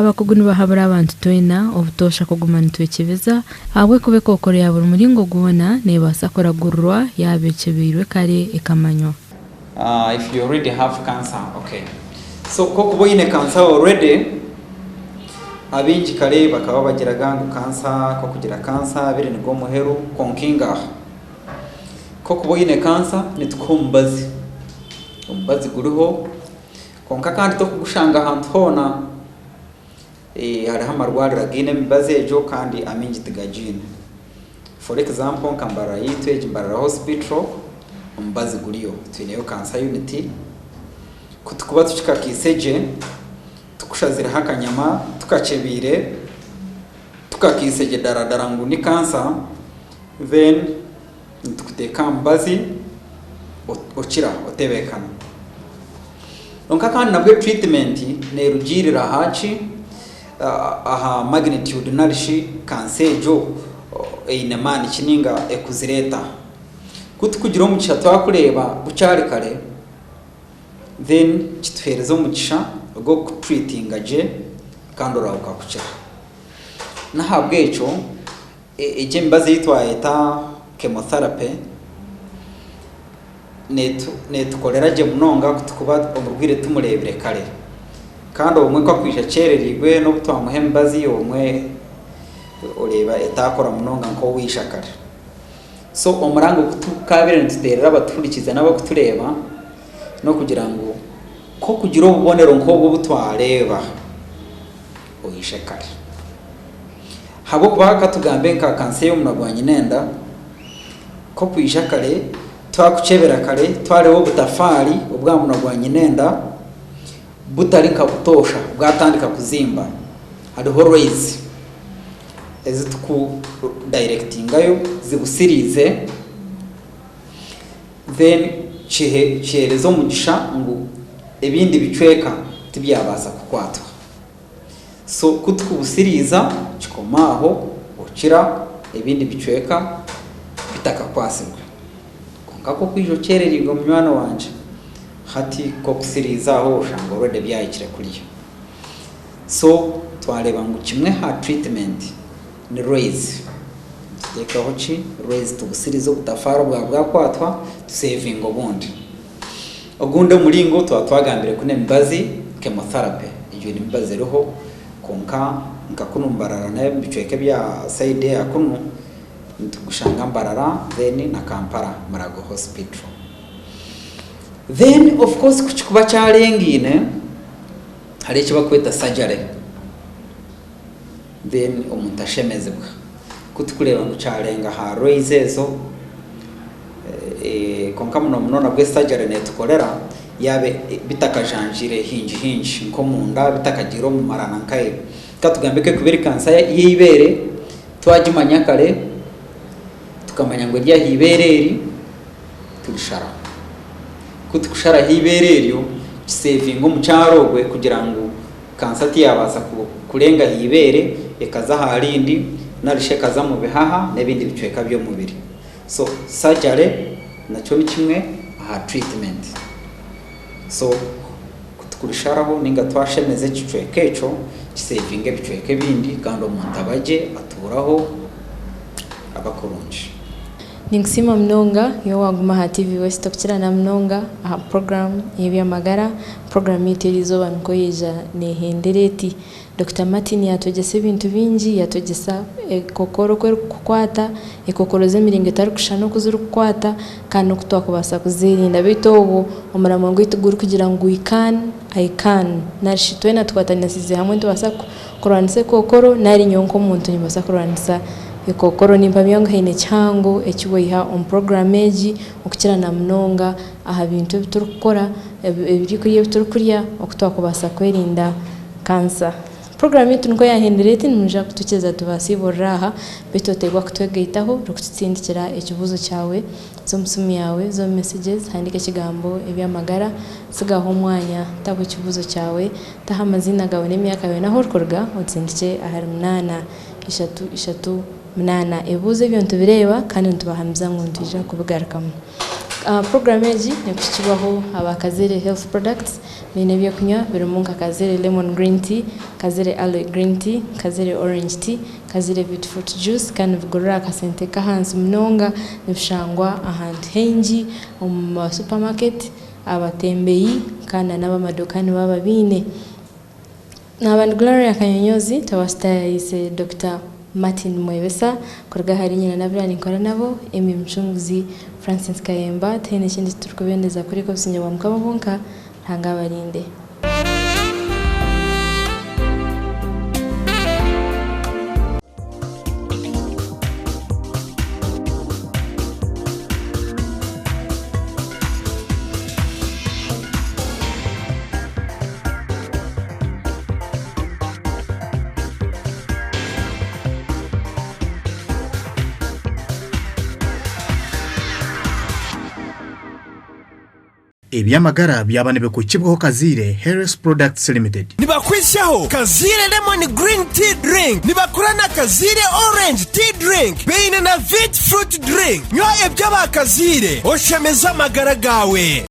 Abakugu nibahabura abantu twena obutoosha kuguma nitwekyebeza ahabw'okuba ekookoro ya buri muringo gwona neebaasa kuragurirwa yaaba ekyebeirwe kare ekamanywa. If you already have cancer okay so kokuba oyine cancer already abaingi kare bakaba bagiraga ngu cancer kokugira cancer biri nigwo muheru kwonka ingaha kokuba oyine cancer nitukuha omubazi, omubazi guriho Kwonka kandi tokugushanga ahantu hoona. Hariho amarwariro againe emibazi egyo kandi amaingi tigagiine. For example nka Mbarara yaitu egi Mbarara Hospital omubazi guriyo, twineyo Cancer Unit. Ku tukuba tukikakiise gye, tukushazireho akanyama, tukakyebiire, tukakiise gye daradara ngu ni cancer, then nitukuteeka aha mubazi okira otebeekana. Kwonka kandi nabwo treatment neerugiirira aha ki? Aha magnitude nari shi kansa egyo eine maani ki nainga ekuzire eta. Ku turikugira omugisha twakureeba bukyari kare, then kituheereza omugisha ogw'okukutreatinga gye kandi orahuka kukira. N'ahabw'ekyo Egi emibazi ei twayeta chemotherapy netukorera gye munonga ku turikuba omurwaire tumureebire kare. Kandi obumwe ku arikwija akyereriirwe n'obu twamuha emibazi obumwe oreeba etaakora munonga nk'owaija kare. So omuranga ogu tukaabaire nituteerera abatuhurikiize n'abarikutureeba n'okugira ngu ku orikugira obubonero nk'obu obu twareeba, oije kare. Ahabw'okuba ka tugambe nka kansa ey'omunwa gwa nyinenda, ku okwija kare, twakukyebera kare, twareeba obutafaari obw'aha munwa gwa nyinenda butari nka butoosha bwatandika kuzimba, hariho rays ezi tukudayirekitingayo zibusiriize then kiheereza omugisha ngu ebindi bicweka tibyabaasa kukwatwa. So ku tukubusiriiza kikoma aho okira ebindi bicweka bitakakwatsirwe. Kwonka ku okwija okyereriirwe munywani wangye, hati ku okusiriiza aho oshanga already byahikire kuriya. So twareeba ngu kimwe aha treatment ni raise. Nituteekaho ki? Raise tubusiriize obutafaari obwaba bwakwatwa tusevinge obundi. Ogundi omuringo twaba twagambire ku n'emibazi, chemotherapy, egyo n'emibazi eriho kwonka nka kunu Mbarara n'omu bicweka ebya sayidi eya kunu nitugushanga Mbarara then na Kampala Murago Hospital. Then of course ku kikuba kyarengaine hariho eki barikweta surgery then omuntu ashemezibwa. Ku turikureeba ngu kyarenga aha rays ezo, Kwonka muno muno nabwo surgery netukorera yaaba bitakajanjaire haingi haingi nk'omunda bitakagiire omu mara na nkahe. Ka tugambe ku erikuba eri kansa y'eibeere twagimanya kare tukamanya ngu eri aha ibeere eri turisharaho. Ku turikusharaho eibeere eryo kisevinga omukyara ogwe kugira ngu kansa tiyabaasa kurenga aha ibeere ekaza aha rindi narishi ekaza omu bihaha n'ebindi bicweka by'omubiri. So surgery nakyo ni kimwe aha treatment. So ku tukurisharaho ninga twashemeza ekicweka ekyo kisevinga ebicweka ebindi kandi omuntu aba gye atuuraho aba kurungi. Ninkusiima munonga iwe waaguma aha TV West okukira na munonga aha puroguraamu y'eby'amagara. Puroguraamu yaitu eriizooba nikwo yaija neehendera eti. Dokita Martin yaatwegyesa ebintu bingi, yaatwegyesa ekookoro oku erikukwata, ekookoro z'emiringo etarikushushana oku zirikukwata kandi n'oku twakubaasa kuzeerinda. Beitu obwo omuramwa gwaitu gurikugira ngu we can, I can nari shi twena tukwatanisize hamwe nitubaasa kurwanisa ekookoro nari nyowe nk'omuntu nimbaasa kurwanisa ekookoro. Nimpamya ngu haine kihango eki waiha omu puroguraamu egi okukira na munonga aha bintu ebi turikukora, ebyokurya ebi turikurya oku twakubaasa kwerinda Kansa. Puroguraamu yaitu nikwo yaahendera eti, nimwija kutukiza tubaasiiburira aha, beitu oteekwa kutwegaitaho orikututsindikira ekibuuzo kyawe, za omu simu yaawe, za omu messages, handiika ekigambo eby'amagara, tsigaho omwanya, taho ekibuuzo kyawe, taho amaziina gaawe n'emyaka yaawe n'ahu orikuruga, otsindikye ahari munaana, ishatu, ishatu, munaana. Ebibuuzo ebyo nitubireeba kandi nitubahamiza ngu nitwija kubigarukamu. Puroguraamu egi nekuhikibwaho aba Kazaire Health Products baine ebyokunywa birimu nka Kazaire Lemon Green Tea, Kazaire Aloe Green Tea, Kazaire Orange Tea, Kazaire Beetroot Juice kandi nibigurira aha kasente k'ahansi munonga nibishangwa ahantu haingi omu ma supermarket, abatembeyi kandi n'abamaduuka nibaba babiine. Naaba ndi Gloria Kanyonyozi tawasitayaayise Dokita Martin Mwebesa kuruga ahari nyina n'abu ninkora nabo, Emmy Mucunguzi, Francis Kayemba, tihaine ekindi turikubendeza kureka obusinge bwa Mukama bwonka, Ruhanga abarinde. Eby'amagara byaba nibikukibwaho Kazaire Health Products Limited. Nibakwiitsyaho Kazaire Lemon Green Tea Drink, nibakora na Kazaire Orange Tea Drink, baine na Vit Fruit Drink. Nywa eby'aba Kazaire oshemeze amagara gaawe.